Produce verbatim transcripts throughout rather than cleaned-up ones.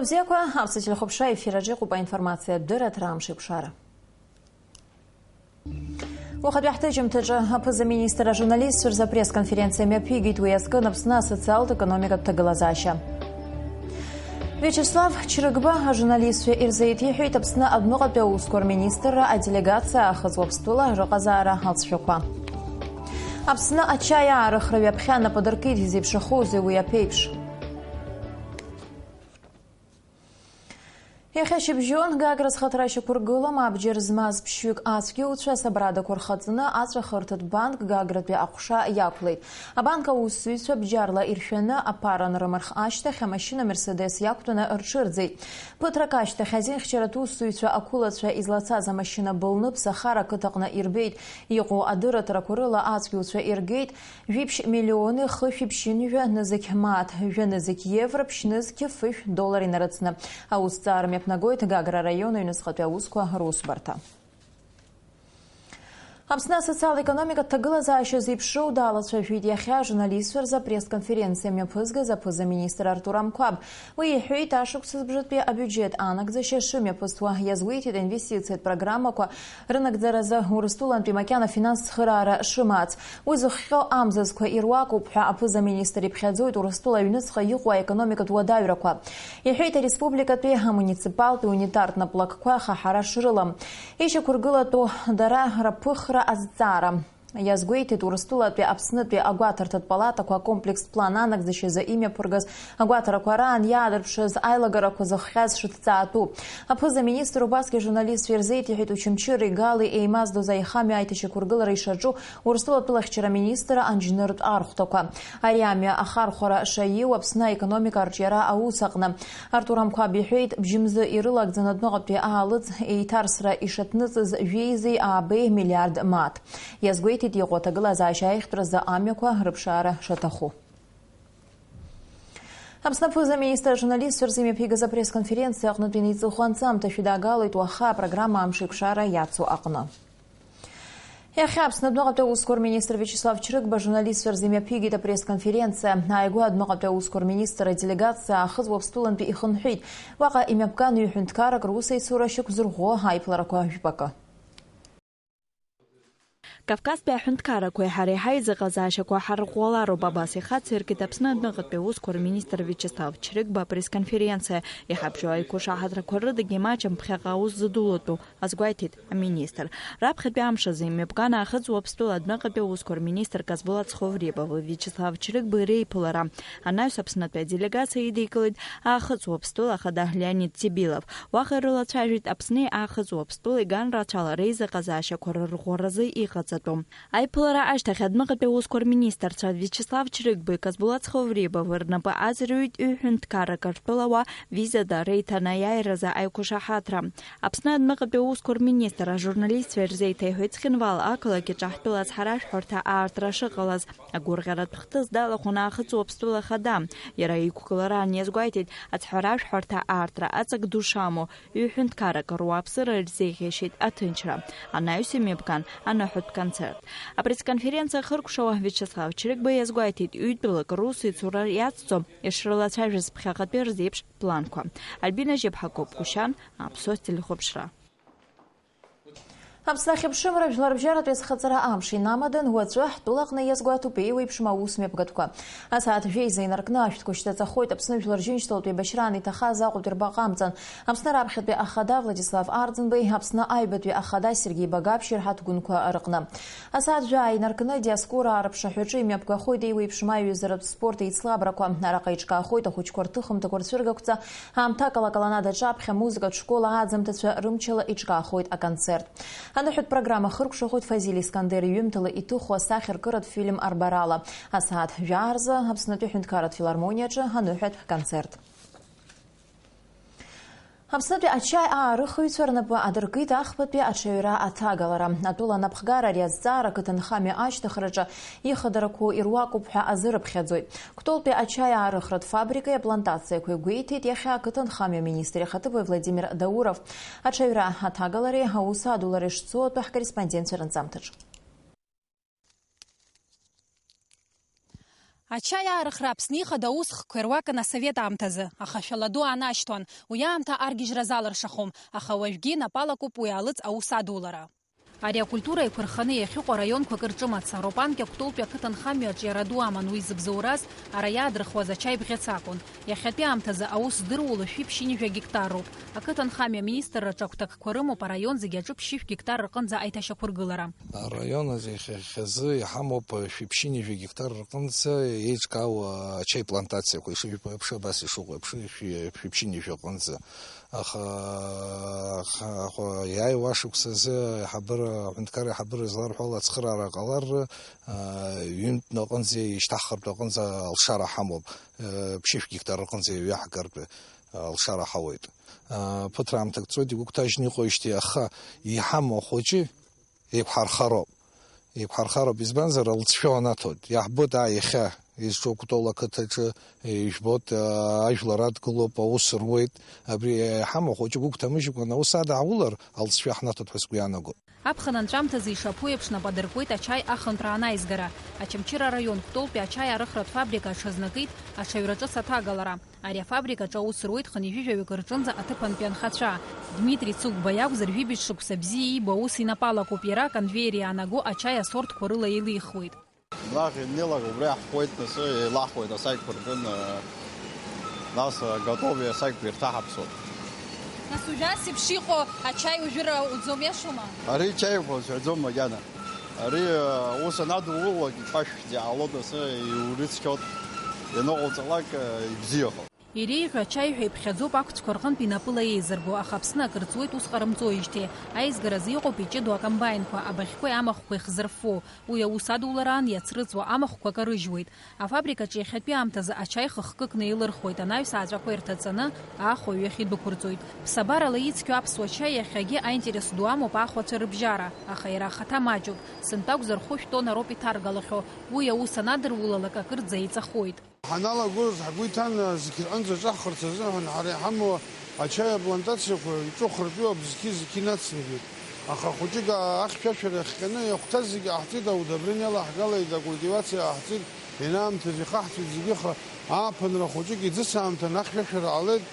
Бзиақәа, аԥсуа телехәаԥшра ефир аҿы иҟоуп аинформациатә дырраҭара Амш еиқәшара. Уахатәи ҳҭыжьымҭаҿы аԥыза-министр ажурналистцәа рзы апресс-конференциа мҩаԥигеит, уи азкын Аԥсны асоциалтә-економикатә ҭагылазаашьа. Виачеслав Чрыгба ажурналистцәа ирзеиҭеиҳәеит Аԥсны адәныҟатәи аусқәа рминистрра аделегациа Аахыҵ Уаԥстәыла рыҟазаара алҵшәақәа. Аԥсны ачаи аарыхра ҩаԥхьа нап адыркит, изеиԥшрахозеи уи аԥеиԥш? Иахьа шьыбжьон Гагра зхаҭара шьақәыргылам, абџьар змаз ԥшьҩык ацәгьоуцәа асабрадақәа рхаҵаны аҵәахырҭатә банк Гагратәи аҟәша иақәлеит. Абанк аусзуҩцәа бџьарла иршәаны аԥара анрымырх ашьҭахь, амашьына Мерседес иақәтәаны рҽырӡеит. Ԥыҭрак ашьҭахь азинхьчаратә усзуҩцәа ақәылацәа излацаз амашьына былны Ԥсахара ақыҭаҟны ирбеит. Иҟоу адырраҭарақәа рыла ацәгьоуцәа иргеит. Жәиԥшь миллиони хышәи ԥшьынҩажәа нызқь мааҭ, жәа нызқь евро, ԥшь нызқь фышә доллар инарыцны. Аусҭҵаара мҩаԥнагоит Гагра араион аҩныҵҟатәи аусқәа русбарҭа. Аԥсны асоциал-економикатә ҭагылазаашьа зеиԥшроу даалацәажәеит иахьа ажурналистцәа рзы апресс-конференциа мҩаԥызгаз аԥыза-министр Артур Амқәаб. Уи иҳәеит, ашықәсазбжатәи абиуџьет анагӡашьа шымҩаԥысуа, иазгәеиҭеит аинвестициатә программақәа рынагӡаразы Урыстәылантәи макьана финанс цхыраара шымаац. Уи зыхҟьо амзызқәа ируакуп ҳәа аԥыза-министр иԥхьаӡоит Урыстәыла аҩныҵҟа иҟоу аекономикатә уадаҩрақәа. Иҳәеит ареспубликатәи амуниципалтәи унитартә наплакқәа ахаҳара шрылам. Ишьақәыргылатәу дара раԥыхра азҵаара. Иазгәеиҭеит Урыстәылатәи Аԥснытәи агәаҭарҭатә палатақәа акомплекстә план анагӡашьазы имҩаԥыргаз агәаҭарақәа раан иаадырԥшыз аилагарақәа зыхҟьаз шыҭҵаатәу. Аԥыза-министр убасгьы ажурналистцәа ирзеиҭеиҳәеит Очамчыреи Гали еимаздоз аихамҩа аиҭашьақәыргылара ишаҿу Урыстәыла атәылахьчара министр анџьныртә архәҭақәа. Ари амҩа ахархәара шаиу Аԥсны аекономика арҿиара аус аҟны. Артур Амқәаб иҳәеит, бжьымзы ирылагӡаны адәныҟатәи аалыҵ еиҭарсра ишаҭныҵыз жәеизеи аабеи миллиард мааҭ. Иазгәеиҭеит, иҟоу аҭагылазаашьа аиӷьтәразы амҩақәа рыԥшаара шаҭаху. Аԥсны аԥыза-министр ажурналистцәа рзы имҩаԥигаз апресс-конференциа аҟнытә инеиҵыху анҵамҭа шәыдаагалоит уаха апрограмма Амш еиқәшара иацу аҟны. Иахьа Аԥсны адәныҟатәи аусқәа рминистр Виачеслав Чрыгба ажурналистцәа рзы имҩаԥигеит апресс-конференциа. Ааигәа адәныҟатәи аусқәа рминистр аделегациа Аахыҵ Уаԥстәылантәи ихынҳәит. Уаҟа имҩаԥган ҩ-ҳәынҭқаррак русеицура шьақәзырӷәӷәо аиԥыларақәа жәпакы. Кавказтәи аҳәынҭқаррақәеи ҳареи ҳаизыҟазаашьақәа ҳарӷәӷәалароуп, абас ихацыркит Аԥсны адәныҟатәи аусқәа рминистр Виачеслав Чрыгба апресс-конференциа. Иҳабжьоу аиқәшаҳаҭрақәа рыдагьы имаҷым ԥхьаҟа аус зыдулатәу, азгәеиҭеит аминистр. Раԥхьатәи амш азы имҩаԥган Аахыҵ Уаԥстәыла адәныҟатәи аусқәа рминистр Казбулат Сховребови Виачеслав Чрыгбеи реиԥылара. Анаҩс Аԥснытәи аделегациа идикылеит Аахыҵ Уаԥстәыла ахада Леонид Тибилов. Уаҟа ирылацәажәеит Аԥсни Аахыҵ Уаԥстәылеи ганрацәала реизыҟазаашьақәа рырӷәӷәаразы иҟаҵатәу. Аиԥылара ашьҭахь адәныҟатәи аусқәа рминистрцәа Виачеслав Чрыгбеи Казбулат Сховребови рнапы аӡырҩит ҩ-ҳәынҭқаррак ртәылауаа визада реиҭанеиааиразы аиқәшаҳаҭра. Аԥсны адәныҟатәи аусқәа рминистр ажурналистцәа ирзеиҭеиҳәеит Цхинвал ақалақь аҿы ҳтәыла ацҳаражәҳәарҭа аартра шыҟалаз. Агәырӷьаратә хҭыс далахәын Аахыҵ Уаԥстәыла ахада. Иара иқәгылараан иазгәеиҭеит, ацҳаражәҳәарҭа аартра аҵак ду шамоу, ҩ-ҳәынҭқаррак руааԥсыра ирзеиӷьеишьеит аҭынчра. Анаҩс имҩаԥган аныҳәатә концерт. Апресс-конференциа ахыркәшауа Виачеслав Чрыгба иазгәеиҭеит, ҩ-дәылак русеицура иацҵо ишрылацәажәаз ԥхьаҟатәи рзеиԥш планқәа. Альбина Жьеԥҳа, Коп Гушьан, Аԥсуа телехәаԥшра. Аԥсны ахьыԥшымра жәларбжьаратәи азхаҵара амш инамадан, уаҵәы ҳтәылаҟны иазгәаҭоуп еиуеиԥшым аус мҩаԥгатәқәа. Асааҭ жәеиза инаркны ашәҭқәа шьҭаҵахоит Аԥсны жәлар рџьынџьтәылатәи еибашьраан иҭахаз Аҟәатәи рбаҟа амҵан. Аԥсны раԥхьатәи ахада Владислав Арӡынбеи, Аԥсны аҩбатәи ахада Сергеи Багаԥшьи рҳаҭгәынқәа рыҟны. Асааҭ жәаа инаркны Диаскура арыԥшаҳәаҿы имҩаԥгахоит еиуеиԥшым аиҩызаратә спорт еицлабрақәа. Араҟа еиҿкаахоит ахәыҷқәа рҭыхымҭақәа рцәыргақәҵа, аамҭак ала Каланада аҿаԥхьа амузыкатә школ ааӡамҭацәа рымчала еиҿкаахоит аконцерт. Аныҳәатә программа ахыркәшахоит Фазиль Искандер иҩымҭала иҭыху асахьаркыратә фильм арбарала. Асааҭ жәаа рзы Аԥснытәи аҳәынҭқарратә филармониаҿы аныҳәатә концерт. Аԥснытәи ачаи аарыхыҩцәа рнапы адыркит ахԥатәи аҽаҩра аҭагалара. Атәыла анапхгара ари азҵаара ақыҭанхамҩа ашьҭыхраҿы ихадарақәоу ируакуп ҳәа азырыԥхьаӡоит. Кәтолтәи ачаи аарыхратә фабрикеи аплантациақәеи гәеиҭеит иахьа ақыҭанхамҩа аминистр ихаҭыԥуаҩ Владимир Дауров. Аҽаҩра аҭагалареи аус адулареи шцо атәы ҳкорреспондентцәа рынҵамҭаҿ. Ачаи аарыхра Аԥсны ихада аусхкқәа ируакын асовет аамҭазы, аха шәала ду аанашьҭуан, уи аамҭа аргьежьра залыршахом, аха уажәгьы инапалакуп уи алыҵ аус адулара. Ари акультура еиқәырханы иахьыҟоу араионқәак рҿы мацара, Ропан Кьаҟәтәылтәи ақыҭанхамҩаҿ иара ду аман уи зыбзоураз, ара иаадырхуаз ачаи бӷьыц акәын. Иахьатәи аамҭазы аус здыруа уажәы ԥшьынҩажәа гектароуп. Ақыҭанхамҩа аминистрраҿы агәҭакқәа рымоуп араион зегьы аҿы ԥшьышә гектар рҟынӡа аиҭашьақәыргылара. Араион азы иахьа-, иахьазы иҳамоуп ԥшьынҩажәа гектар рҟынӡа еиҿкаау ачаи плантациақәа, ишыжәбо еиԥш, абас ишыҟоу еиԥш, шәи-, шәиԥшьынҩажәа рҟынӡа. Аха, аха, аха иааиуа ашықәс азы аиҳабыра, аҳәынҭқарра аиҳабыра изларҳәо ала ацхыраара ҟалар, а, ҩынтә наҟынӡа, ишьҭаҳхыртә аҟынӡа алшара ҳамоуп, а, ԥшьышә гектар рҟынӡа иҩаҳгартә, а, алшара ҳауеит. А, ԥыҭраамҭак ҵуеит, игәыгәҭажьны иҟоижьҭеи, аха иҳамоу ахәыҷы еиқәҳархароуп. Еиқәҳархароуп, избанзар, алҵшәа уанаҭоит. Иаҳбоит, аа, иахьа изҿу Кәтол ақыҭаҿы, ижәбоит, аа, ажәлар адгылоуп, аус руеит. Абри иҳамоу ахәыҷы гәыгәҭамыжькәан аус адаҳулар, алҵшәа ҳнаҭоит ҳәа сгәы иаанагоит. Аԥхын анҵәамҭазы ишаԥу еиԥш, нап адыркуеит ачаи ахынтәра анаизгара. Очамчыра араион Кәтолтәи ачаи арыхратә фабрика аҽазнакит аҽаҩра ҿыц аҭагалара. Ари афабрикаҿы аус руеит хынҩажәижәаҩык рҿынӡа аҭыԥантәи анхацәа. Дмитри Цыгәба иакәзар, жәибжь шықәса бзиа иибо аус инапалакуп иара, аконвеиер иаанаго ачаи асортқәа рыла еилихуеит. Наҟ инеилак убри иаҳхуеит, нас еилаҳхуеит асаикқәа рҿын, нас готовы асаикқәа ирҭаҳаԥсоит. Нас уажәы ас еиԥш иҟоу ачаи уажәы рауӡом, иашоума? Ари чаиқәа уцәаӡом макьана. Ари, э, ус анадулулак, иԥашәӡа иаалоит, асы иурыцқьоит, ианыҟауҵалак, э, ибзиахоит. Иреиӷьу ачаи ҳәа иԥхьаӡоуп ақәцәқәа рҟынтә инапыла еизырго, аха Аԥсны акыр ҵуеит ус ҟарымҵоижьҭеи. Аизгаразы иҟоуп иҷыдоу акомбаинқәа, абаӷьқәеи амахәқәеи хзырффу. Уи аус адулараан иацрыҵуа амахәқәа карыжьуеит. Афабрикаҿы иахьатәи аамҭазы ачаи хы-хкык неилырхуеит, анаҩс ааҵәақәа ирҭаҵаны, аахәаҩ иахь идәықәырҵоит. Ԥсабарала ицқьоу аԥсуа чаи иахьагьы аинтерес ду амоуп аахәацәа рыбжьара, аха иара ахаҭа маҷуп. Сынтәа акәзар, хәышә тонна роуп иҭаргалахьоу. Уи аус анадырулалак, акырӡа еиҵахоит. Ҳаналагоз ҳгәы иҭан, зқьы рҟынӡа ҿаҳхырц азыҳәан ҳара иҳамоу ачаи аплантациақәа иҿыхәратәу абзқьы зқьы инацнагеит. Аха хәыҷык ахьшәашәара иахҟьаны иахәҭаз зегьы ҟаҳҵеит, аудобрениала ҳгалеит, акультивациа ҟаҳҵеит, инаамҭаз ихаҳҵеит зегьы, аха ааԥынра хәыҷык иӡыс аамҭан ахьшәашәара ҟалеит.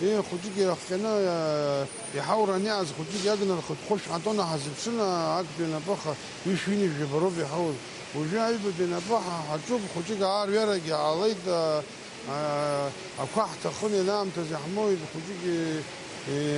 Ии, хәыҷык ирыхҟьаны, э, иҳаураны иааз хәыҷык иагнархеит, хәышә ҳатәаны ҳазыԥшын, актәи анапы аха ҩышәи ҩынҩажәи жәаба роуп иҳауз. Уажәы аҩбатәи анапы ҳа-, ҳаҿуп, хәыҷык аарҩарагьы ҟалеит, э, э, ақәа ҳҭахын, ианаамҭаз иаҳмоуит, хәыҷык и-,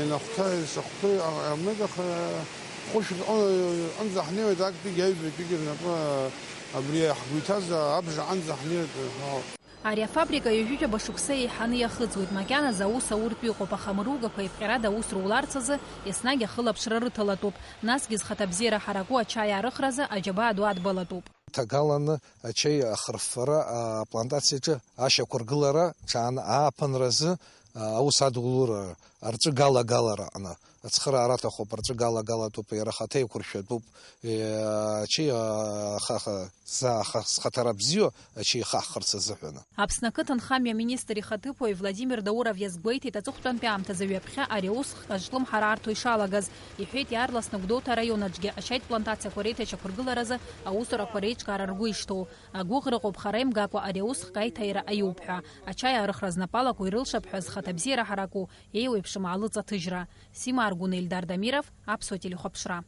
инахәҭа, ишахәҭоу, а-, амыгах, э, хәышә рҟы-, рҟынӡа ҳнеиуеит, актәигьы аҩбатәигьы рнапы, э, абри ҳгәы иҭаз абжа аҟынӡа ҳнеиуеит, э, ҳәа. Ари афабрика ҩажәижәаба шықәса еиҳаны иахыҵуеит, макьаназы аус ауртә иҟоуп, аха амыругақәа еиԥҟьарада аус руларц азы еснагь ахылаԥшра рыҭалатәуп, насгьы зхаҭабзиара ҳараку ачаи аарыхразы аџьабаа ду адбалатәуп. Ҭагаланы ачаи ахырффара аплантациаҿы ашьақәыргылара ҽааны ааԥынразы аус адулурара, арҵәы галагалара аҟны. Ацхыраара аҭахуп, рҵәы галагалатәуп, иара ахаҭа еиқәыршәатәуп, е, ачеи, а, ха-, ха-, за-, ха-, зхаҭара бзиоу ачеи ихаҳхырц азыҳәан. Аԥсны ақыҭанхамҩа аминистр ихаҭыԥуаҩ Владимир Дауров иазгәеиҭеит, аҵыхәтәантәи аамҭазы ҩаԥхьа ари аус злымҳара арҭо ишалагаз. Иҳәеит, иаарласны Гәдоуҭа араион аҿгьы ачаи плантациақәа реиҭашьақәыргыларазы аусурақәа реиҿкаара ргәы ишҭоу. Агәыӷра ыҟоуп хара имгакәа ари аус хкы аиҭаира аиуп ҳәа. Ачаи аарыхра знапалақәа ирылшап ҳәа зхаҭабзиара ҳараку, еиуеиԥшым аалыҵаҭыжьра. Сима Аргәын, Ельдар Дамиров, Аԥсуа телехәаԥшра.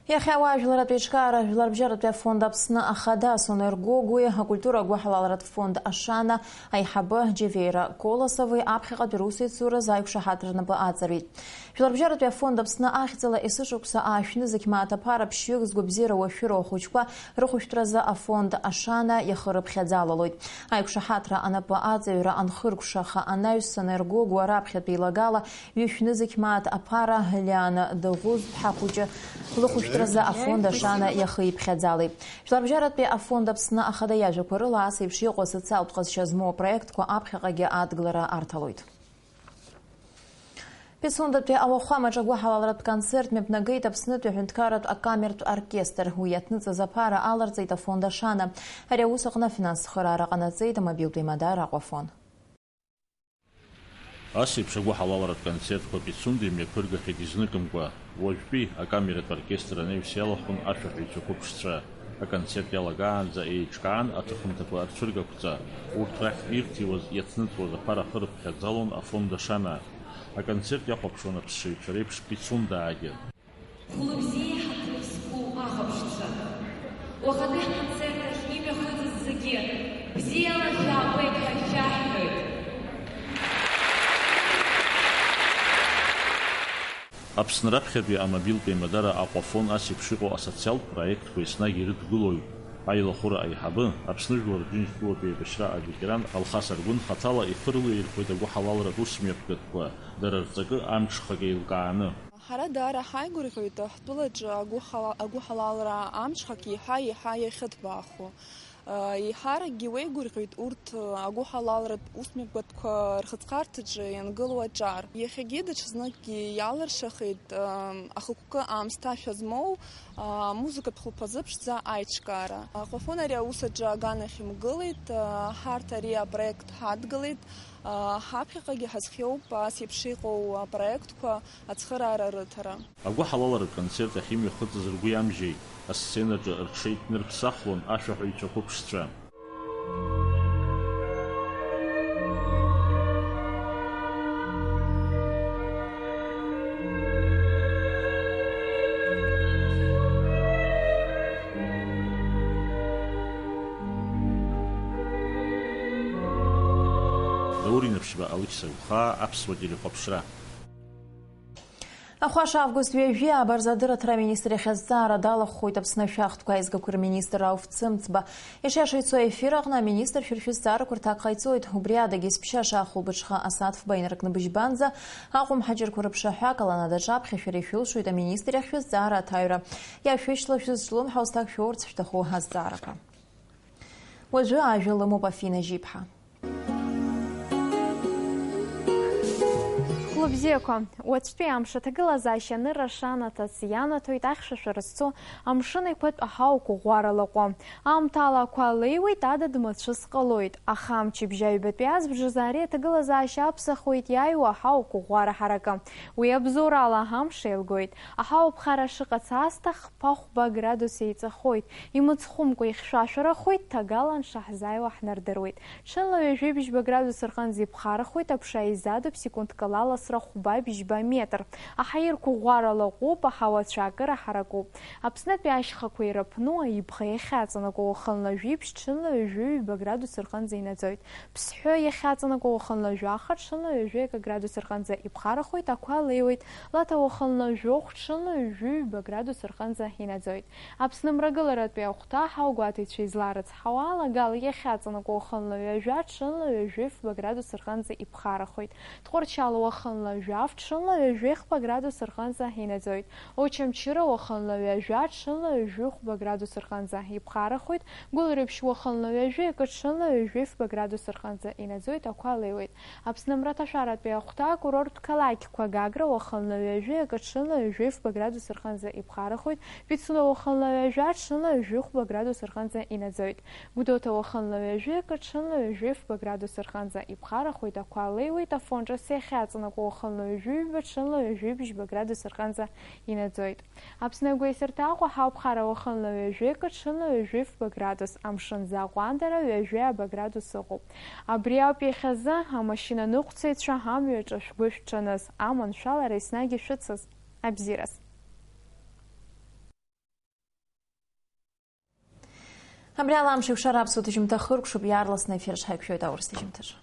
Иахьа ауаа жәларатә еиҿкаара жәларбжьаратәи афонд Аԥсны ахада Сонер Гогәи, акультура агәыҳалалратә фонд Ашана аиҳабы Џьевера Колосови аԥхьаҟатәи русеицуразы аиқәшаҳаҭра рнапы аҵарҩит. Жәларбжьаратәи афонд Аԥсны ахьӡала есышықәса аашәны зықь мааҭ аԥара ԥшьҩык згәабзиара уашәыроу ахәыҷқәа рыхәышәтәразы афонд Ашана иахырыԥхьаӡалалоит. Аиқәшаҳаҭра анапы аҵаҩра анхыркәшаха анаҩс Сонер Гогәуа раԥхьатәи лагала ҩышәнызқь мааҭ аԥара Лиана Дыӷәызԥҳа хәыҷы лыхәышәтәразы афонд Ашана иахиԥхьаӡалеит. Жәларбжьаратәи афонд Аԥсны ахада иажәақәа рыла, ас еиԥш иҟоу асоциалтә ҟазшьа змоу апроектқәа аԥхьаҟагьы адгылара арҭалоит. Пицундатәи ауахәамаҿ агәыҳалалратә концерт мҩаԥнагеит Аԥснытәи аҳәынҭқарратә акамертә оркестр. Уи иаҭныҵыз аԥара аларҵеит афонд Ашана. Ари аус аҟны афинанстә цхыраара ҟанаҵеит амобилтә еимадара Аҟәафон. Ас еиԥш агәыҳалалратә концертқәа Пицунда имҩаԥыргахьеит изныкымкәа. Уажәтәи акамератә оркестр анаҩс иалахәын ашәаҳәаҩцәа қәыԥшцәа. Аконцерт иалагаанӡа еиҿкаан аҭыхымҭақәа рцәыргақәҵа. Урҭ рахь ирҭиуаз, иацныҵуаз аԥара ахы рыԥхьаӡалон афонд Ашана. Аконцерт иахәаԥшуан аԥсшьаҩцәа реиԥш Пицундаагьы. Хәлыбзиа ҳаҭыр зқәу ахәаԥшцәа, уахатәи ҳконцерт ахь имҩахыҵыз зегьы, бзиала шәаабеит ҳәа шәаҳҳәоит. Аԥсны раԥхьатәи амобилтә еимадара Аҟәафон ас еиԥш иҟоу асоциалтә проектқәа еснагь ирыдгылоит. Аилахәыра аиҳабы, Аԥсны Жәлар Џьынџьтәылатә еибашьра аветеран Алхас Аргәын хаҭала ихы рылаирхәеит агәыҳалалратә усмҩаԥгатәқәа, дара рҵакы амҽхак еилкааны. Ҳара даара ҳаигәырӷьоит ҳтәылаҿы агәыҳала-, агәыҳалалра амҽхак еиҳа-еиҳа иахьыҭбаахо. Еиҳаракгьы уеигәырӷьоит урҭ агәыҳалалратә усмҩаԥгатәқәа рхыҵхарҭаҿы иангылоу аҿар. Иахьагьы даҽазныкгьы иалыршахеит ахықәкы аамсҭашәа змоу амузыкатә хәылԥазы ԥшӡа аиҿкаара. Аҟәафон ари аус аҿы аганахь имгылеит. Ҳарҭ ари апроект ҳадгылеит. Ҳаԥхьаҟагьы ҳазхиоуп ас еиԥш иҟоу апроектқәа ацхыраара рыҭара. Агәыҳалалратә концерт ахь имҩахыҵыз ргәы иамжьеит, асценаҿы рҽеиҭнырԥсахлон ашәаҳәаҩцәа қәыԥшцәа. Даур Инаԥшьба, Алықьса Гәхаа, Аԥсуа телехәаԥшра. Ахәаша август ҩажәи ааба рзы адырраҭара аминистр иахь азҵаара далахәхоит Аԥсны ашәахтәқәа аизгақәа рминистр Рауф Цымцба. Ишиашоу ицо аефир аҟны аминистр шәыршәы зҵаарақәа рҭак ҟаиҵоит. Убри адагьы есԥшьаша ахәылбыҽха асааҭ фба инаркны быжьбанӡа Аҟәа мҳаџьырқәа рыԥшаҳәа аколоннада аҿаԥхьа шәара ишәылшоит аминистр иахь шәызҵаара аҭаҩра. Иашәышьҭла шәызҿлымҳау зҭак шәоурц шәҭаху азҵаарақәа. Уажәы ажәа лымоуп Афина Жьиԥҳа. Хәлыбзиақәа, уаҵәтәи амш аҭагылазаашьа анырра шанаҭац ианаҭоит ахьшәашәара зцу амшын еиқәатә аҳауақәа ӷәӷәара лаҟәы. Аамҭала ақәа леиуеит, адыд мацәыс ҟалоит, аха амчыбжь аҩбатәи азбжазы ари аҭагылазаашьа аԥсахуеит иааиуа аҳауақәа ӷәӷәара ҳаракы. Уи абзоурала амш еилгоит. Аҳауа ԥхара шыҟац аасҭа хԥа-хәба градус еиҵахоит. Имыцхәымкәа ихьшәашәарахоит, ҭагалан шаҳзааиуа ҳнардыруеит. Ҽынла ҩажәи бжьба градус рҟынӡа иԥхарахоит, аԥша еизадоуп секундк ала ласра хәба-бжьба метр. Аҳаирқәа ӷәӷәара лаҟәуп, аҳауа цәаакыра ҳаракуп. Аԥснытәи ашьхақәа ираԥну аибӷа иахьаҵанакуа уахынла жәибжь, ҽынла ҩажәи ҩба градус рҟынӡа инаӡоит. Ԥсҳәы иахьаҵанакуа уахынла жәаха, ҽынла ҩажәи акы градус рҟынӡа иԥхарахоит, ақәа леиуеит. Лаҭа уахынла жәохә, ҽынла ҩажәи ҩба градус рҟынӡа инаӡоит. Аԥсны мрагыларатәи ахәҭа ҳаугәаҭаҩцәа изларыцҳауа ала, Гал иахьаҵанакуа уахынла ҩажәа, ҽынла ҩажәи фба градус рҟынӡа иԥхарахоит. Тҟәарчал уахынла жәаф, ҽынла ҩажәи хԥа градус рҟынӡа инаӡоит. Очамчыра уахынла ҩажәа, ҽынла ҩажәи хәба градус рҟынӡа иԥхарахоит. Гәылрыԥшь уахынла ҩажәи акы, ҽынла ҩажәи фба градус рҟынӡа инаӡоит, ақәа леиуеит. Аԥсны мраҭашәаратәи ахәҭа акурорттә қалақьқәа Гагра уахынла ҩажәи акы, ҽынла ҩажәи фба градус рҟынӡа иԥхарахоит, Пицундо уахынла ҩажәа, ҽынла ҩажәи хәба градус рҟынӡа инаӡоит. Гәдоуҭа уахынла ҩажәи акы, ҽынла ҩажәи фба градус рҟынӡа иԥхарахоит, ақәа леиуеит, Афон ҿыц иахьаҵанакуа уахынла ҩажәи ҩба, ҽынла ҩажәи бжьба градус рҟынӡа инаӡоит. Аԥсны агәеисырҭа Аҟәа ҳауԥхара уахынла ҩажәи акы, ҽынла ҩажәи фба градус, амшын заа ҟәандара ҩажәи ааба градус ыҟоуп. Абри ауп иахьазы амашьына ныҟәцаҩцәа амҩаҿы шәгәы шәҽаныз, аманшәалара еснагь ишәыцыз. Абзиараз. Абри ала амш еиқәшара аԥсуа ҭыжьымҭа хыркәшоуп, иаарласны аефир шҳаиқәшәоит аурыс ҭыжьымҭаҿы.